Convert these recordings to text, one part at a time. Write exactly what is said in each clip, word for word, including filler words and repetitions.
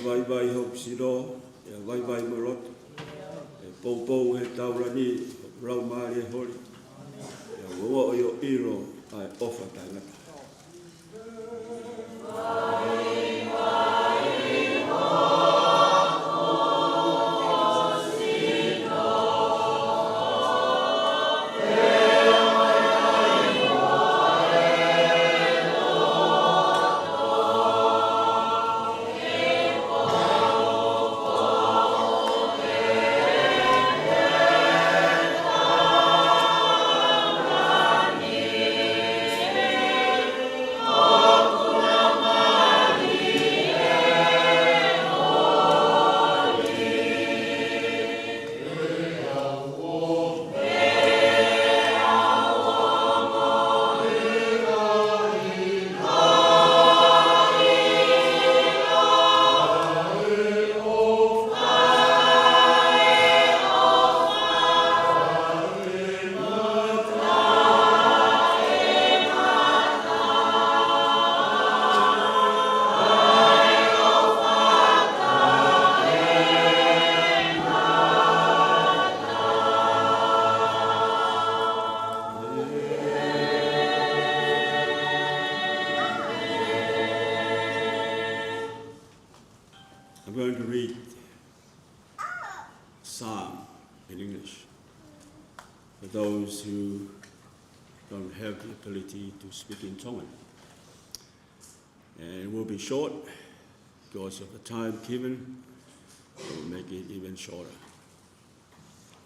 Vaivai hoku sino, ʻe vaivai mo e loto. ʻE poupou he taulani hoku laumālie holi. ʻE ʻoʻoʻi ʻo ʻilo ʻa e ʻofa taʻengata. I'm going to read Psalm in English for those who don't have the ability to speak in Tongan. And it will be short because of the time given. We'll make it even shorter.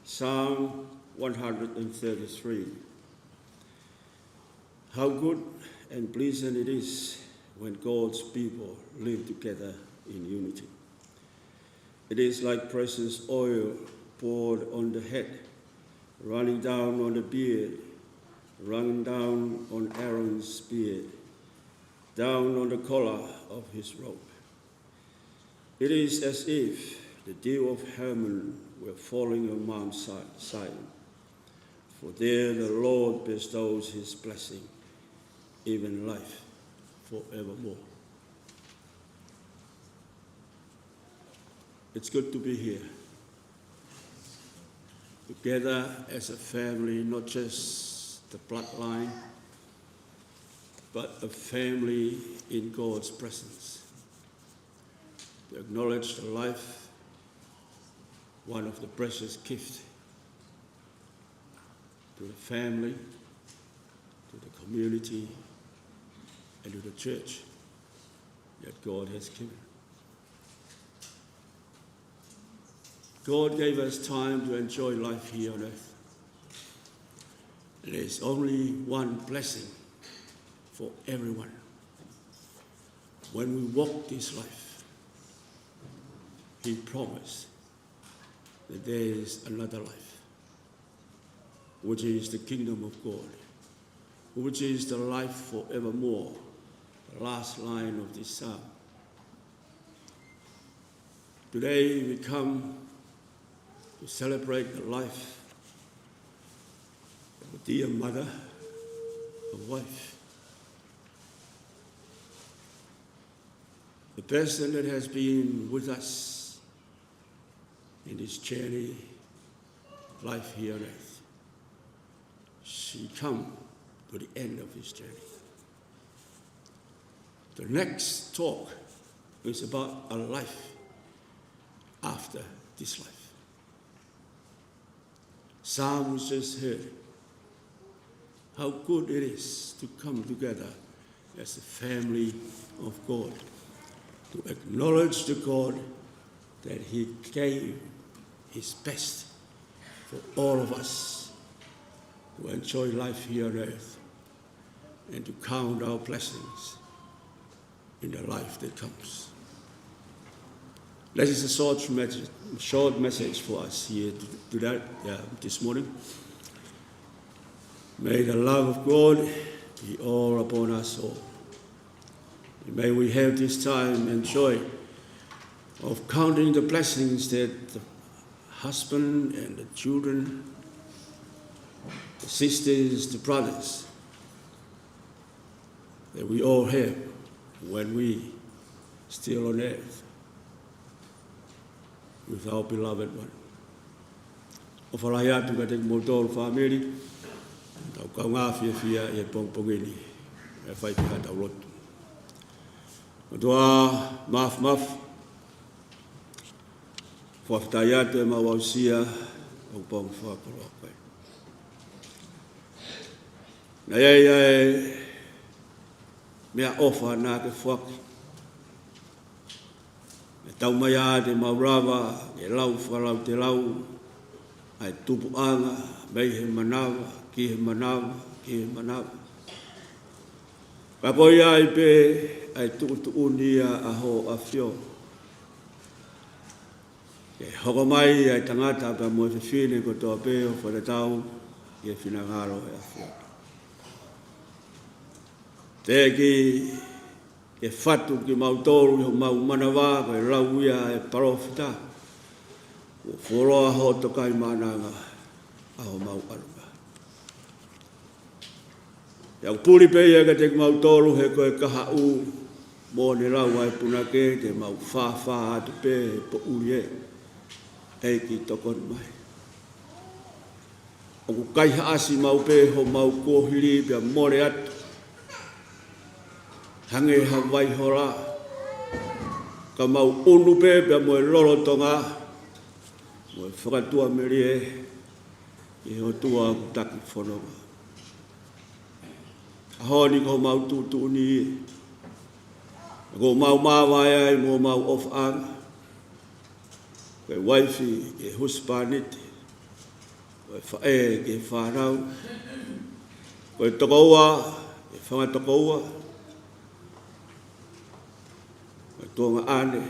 Psalm one hundred and thirty-three. How good and pleasant it is when God's people live together in unity. It is like precious oil poured on the head, running down on the beard, running down on Aaron's beard, down on the collar of his robe. It is as if the dew of Hermon were falling on Mount Si-, Zion. For there the Lord bestows his blessing, even life forevermore. It's good to be here. Together as a family, not just the bloodline, but a family in God's presence. To acknowledge the life, one of the precious gifts to the family, to the community, and to the church that God has given. God gave us time to enjoy life here on earth. There is only one blessing for everyone. When we walk this life, he promised that there is another life, which is the kingdom of God, which is the life forevermore, the last line of this psalm. Today we come to celebrate the life of a dear mother, a wife, the person that has been with us in this journey, life here on earth. She come to the end of his journey. The next talk is about a life after this life. Psalm we just heard, how good it is to come together as a family of God, to acknowledge the God that he gave his best for all of us to enjoy life here on earth and to count our blessings in the life that comes. That is a short message, short message for us here to, to that, uh, this morning. May the love of God be all upon us all. May we have this time and joy of counting the blessings that the husband and the children, the sisters, the brothers, that we all have when we still on earth. With our beloved one. ʻOfa lahi atu kiate kimoutolu fāmili, tau kaungā fiefia ʻi he pongipongi ni, ʻe fai pē haʻatau lotu. ʻOtua Māfimafi, fakafetaʻi atu ʻemau aʻusia ʻa e pongipongi fakakoloa ko eni. Naʻe ʻi ai ʻa e meʻaʻofa naʻa ke foaki. ʻE tau mai ʻa te mau lava ke lau fakalautelau ʻa e tupuʻanga mei he manava ki he manava ki he manava. Ka ko ia ai pē ʻa e tuʻutuʻuni ʻa Hoʻo ʻAfio ke hoko mai ʻa e tangata pea mo e fefine kotoa pē ʻo fakatatau ki he finangalo ʻo e ʻAfio. Teʻeki ke fatu kimautolu ʻi homau manava ko e lau ia ʻa e palōfita, kuo fuoloa hoʻo tokaimaʻananga ʻa homau ʻalunga. ʻOku puli pē ia kiate kimautolu he ko e kahaʻu mo ʻene lau ʻa e punake, te mau fāfā atu pē he poʻuli ē, ʻEiki tokoni mai. ʻOku kaihaʻasi maʻu pē homau kuohili pea mole atu hangē ha vai hola, ka mau ʻunu pē pea mo e lolotonga mo e fakatuʻamelie ki he ʻOtua ʻoku taki fononga. ʻAho ni ko homau tuʻutuʻuni, ko homau māvae ai mo homau ʻofaʻanga, ko e uaifi ki he husepāniti, ko e faʻē ki he fānau, ko e tokoua ki he fanga tokoua, ko e tuongaʻane,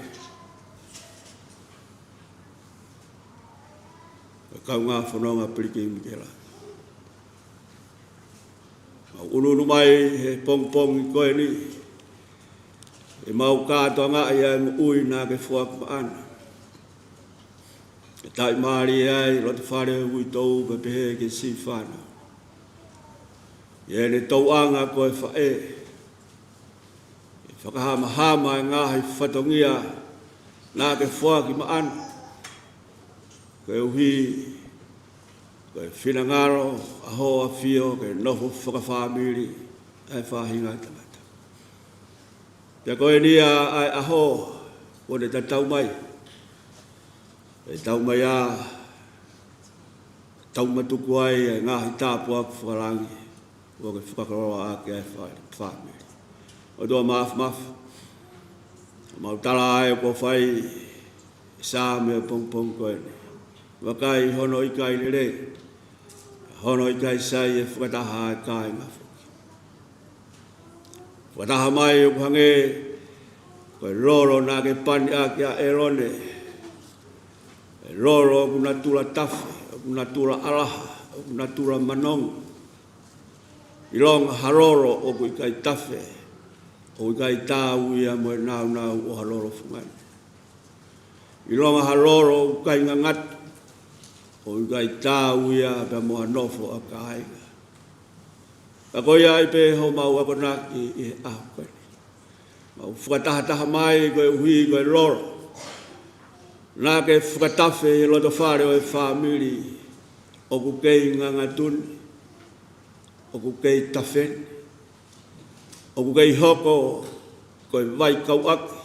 ko e kaungā fononga pilikimi ke la. Mau ʻunuʻunu mai he pongipongi ko eni, ʻemau kātoangaʻi ʻa e moʻui naʻa ke foaki maʻana. ʻE taʻimālie ai loto fale ʻo e uitou pea pehē ki he siʻi fānau. ʻI heʻene touʻanga ko e faʻē, ʻe fakahamahama e ngaahi fatongia naʻa ke foaki maʻana. Koeʻuhi ko e finangalo ʻa Hoʻo ʻAfio ke nofo fakafāmili ʻa e faʻahinga ʻo e tangata. Pea ko eni ʻa e ʻaho kuo ne tatau mai, ʻe tau mai ʻa tau matuku ai ʻa e ngaahi tāpuaki fakalangi kuo ke fakakoloa ʻaki ʻa e fā-, fāmili. ʻOtua Māfimafi, mau tala ai ʻoku fai ʻe Saame ʻo e pongipongi ko eni. Vakai hono ʻikai lelei, hono ʻikai sai ʻe fakataha ʻa e kāinga foki. Fakataha mai ʻoku hangē ko e lolo naʻa ke pani ʻaki ʻa ʻĒlone, ʻa e lolo ʻoku natula tafe, ʻoku natula ʻalaha, ʻoku natula manongo. ʻIlonga ha lolo ʻoku ʻikai tafe, ʻoku ʻikai taau ia mo e nāunau ʻo ha lolo fungani. ʻIlonga ha lolo ʻoku ʻikai ngangatu, ʻoku ʻikai taau ia pea mo ha nofo ʻa kāinga. Ka ko ia ai pē homau akonaki ʻi he ʻaho ko eni. Mau fakatahataha mai koeʻuhi ko e lolo naʻa ke fakatafe ʻi he loto fale ʻo e fāmili, ʻoku kei ngangatu ni, ʻoku kei tafe ni, ʻoku kei hoko ko e vai kauʻaki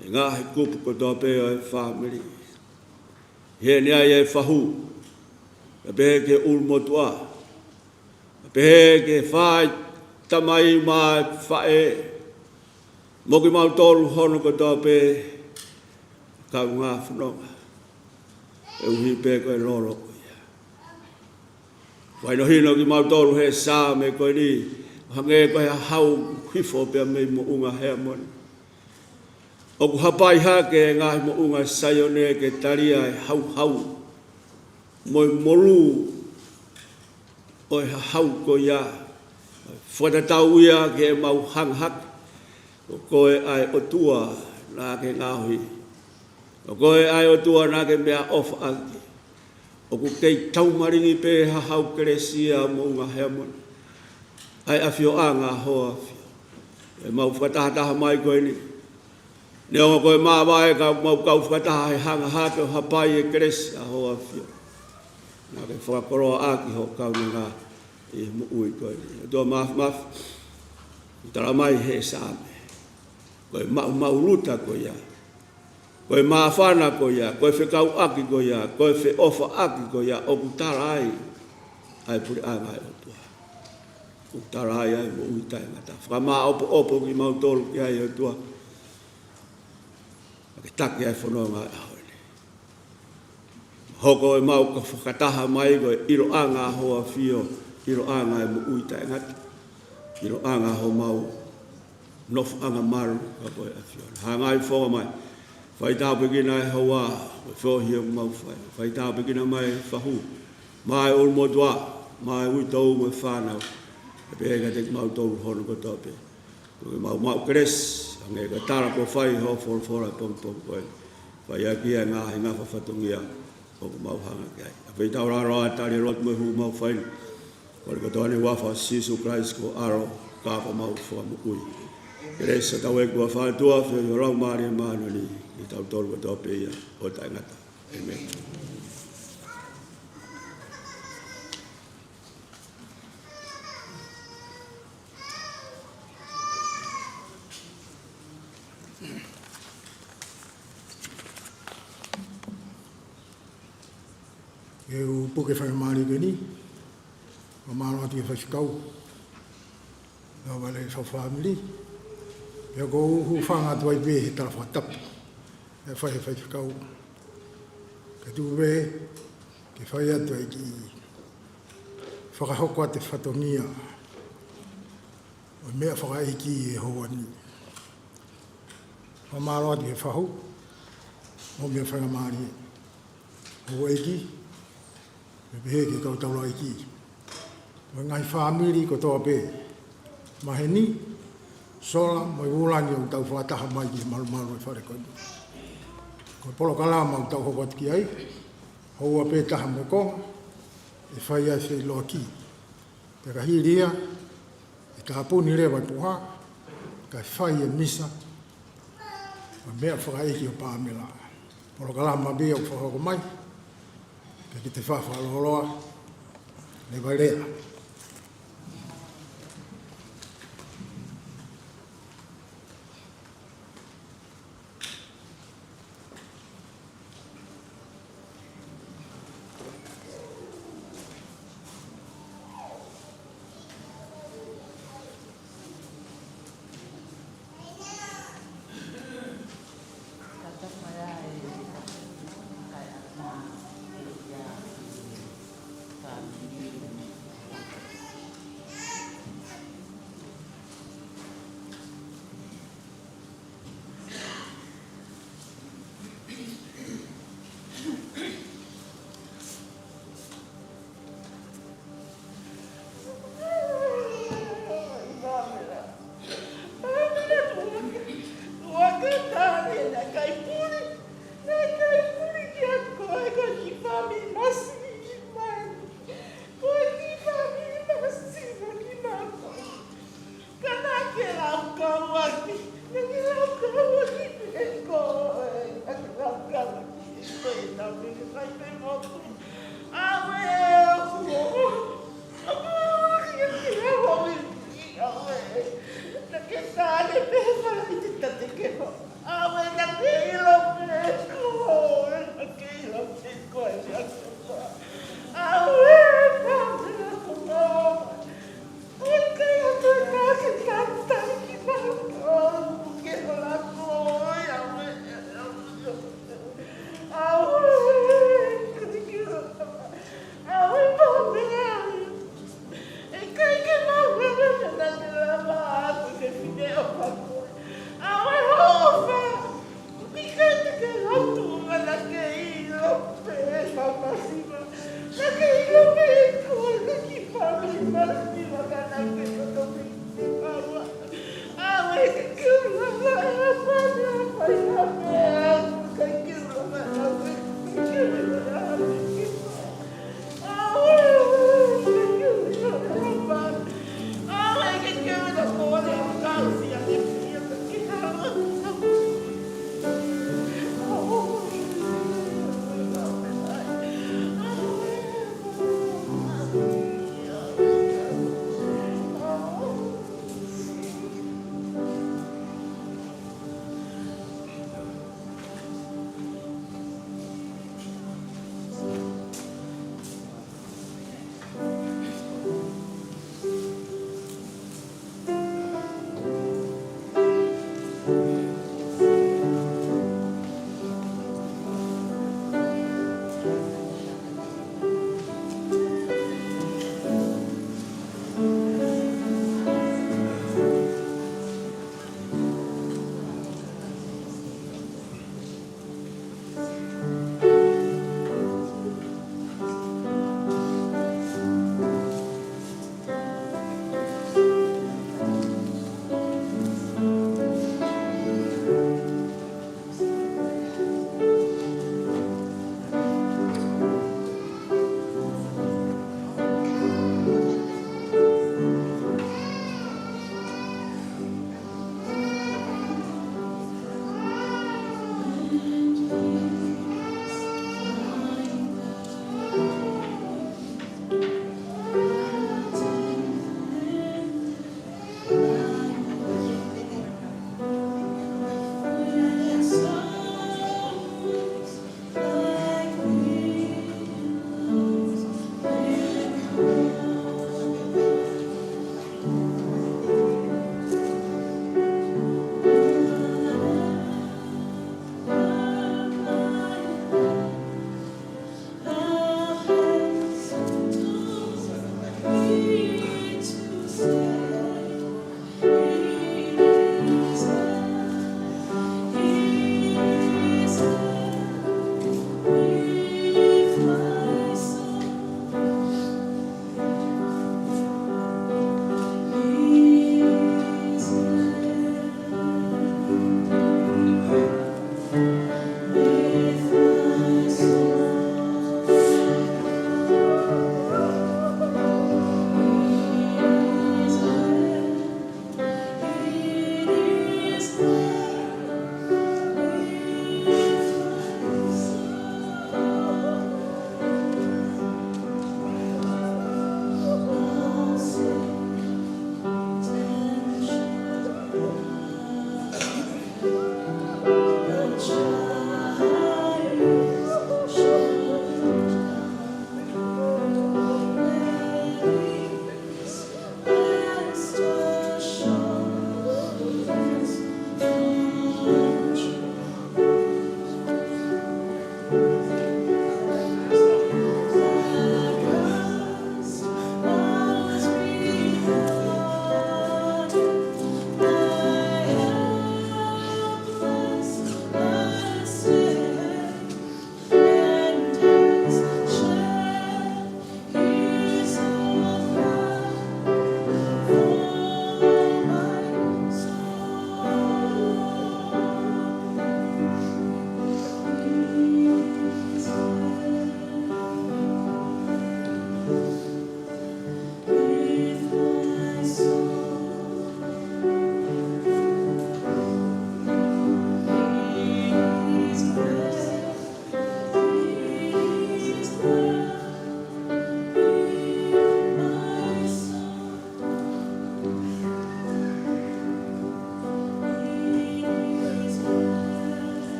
ʻi he ngaahi kupu kotoa pē ʻo e fāmili. ʻI heʻene ʻai ʻa e fahu, pea pehē ki he ʻulumotuʻa, pea pehē ki he fai tamai mo e faʻē, mo kimautolu hono kotoa pē kaungā fononga, koeʻuhi pē ko e lolo ko ia. Fakahinohino kimautolu he Saame ko eni, hangē ko e hahau hifo pea mei Moʻunga Heamoni. ʻOku hapai hake ʻa e ngaahi moʻunga Saione ke talia ʻa e hauhau mo e molū ʻo e hahau ko ia. Fakatatau ia ki heʻemau hanga hake, ko koe ʻa e ʻOtua naʻa ke ngaohi, ko koe ʻa e ʻOtua naʻa ke meʻaʻofa ʻaki. ʻOku kei taumalingi pē hahau kelesi ʻa Moʻunga Heamoni, ʻa e ʻafioʻanga ʻo Hoʻo ʻAfio. ʻEmau fakatahataha mai ko eni, Neongo ko e māvae ka mau kau fakataha he hanga hake ʻo hapai e kelesi ʻa Hoʻo ʻAfio. Naʻa ke fakakoloaʻaki hoʻo kaunanga ʻi he moʻui ko eni. ʻOtua Māfimafi, ʻoku tala mai he Saame, ko e maʻumaʻuluta ko ia, ko e māfana ko ia, ko e fekauʻaki ko ia, ko e feʻofaʻaki ko ia, ʻoku tala ai ʻa e puleʻanga ʻo e ʻOtua. ʻOku tala ai ʻa e moʻui taʻengata. Fakamāʻopoʻopo kimautolu ki ai ʻOtua. Naʻa ke taki ʻa e fononga ʻo e ʻaho ni. Hoko ʻemau kau fakataha mai ko e ʻiloʻanga ʻa Hoʻo ʻAfio, ʻiloʻanga ʻo e moʻui taʻengata, ʻiloʻanga ʻo homau nofoʻanga malu ka ko e ʻAfiona. Hangai fofonga mai. Fai tāpuekina ʻa e houa, ko e feohi ʻoku mau fai. Fai tāpuekina mai e fahu, maʻa e ʻulumotuʻa, maʻa e uitou mo e fānau, pea pehē kiate kimautolu hono kotoa pē. Ko e maʻumaʻu kelesi, hangē ko e tala kuo fai ʻi hoʻo folofola he pongipongi ko eni. Fai ʻaki ʻa e ngaahi ngafa fatongia ʻoku mau hanga ki ai. ʻAfio ʻi taulalo ʻa e tali lotu mo e hū mau fai. Kole kotoa ni ʻi he huafa ʻo Sīsū Kalaisi ko ho ʻAlo, ka ko homau Fakamoʻui. Kelesi ʻa hotau ʻEiki ko e ʻofa ʻa e ʻOtua, feohi ʻa e Laumālie Māʻoniʻoni, ʻiate kitautolu kotoa pē ia ʻo taʻengata. ʻĒmeni. ʻE u puke faingamālie ko eni, fakamālō atu ki he faifekau, Ngāue Lelei Fāmili, pea ʻoku ou hūfanga atu ai pē he tala fakatapu ʻe fai he faifekau. Kae tuku pē ke fai atu ai ki he fakahoko atu e fatongia ʻo e meʻa fakaʻeiki ʻi he houa ni. Fakamālō atu ki he fahu, mo e meʻa faingamālie, houʻeiki, pea pehē ki he kau taulaʻeiki ʻo e ngaahi fāmili kotoa pē, maheni, sola mo e vūlangi ʻoku tau fakataha mai ki he malumalu ʻo e fale ko eni. Ko e polokalama ʻoku tau hoko atu ki ai, houa pē taha mo e konga, ʻe fai ai e feʻiloaki. Pea ka hili ia, ʻe tāpuni leva e puha, kae fai e misa ʻo e meʻa fakaʻeiki ʻo Pamela. Polokalama pē ʻoku fakahoko mai, pea ke te fakalōloa, leva e lea.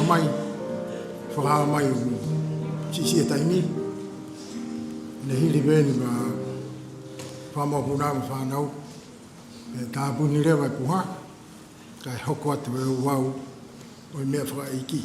Mai, fakahā mai ʻoku siʻisiʻi e taimi. Ne hili pē eni pea fakamāʻopoʻopo mo e fānau, pea tāpuni leva e puha, kae hoko atu e ouau ʻo e meʻa fakaʻeiki.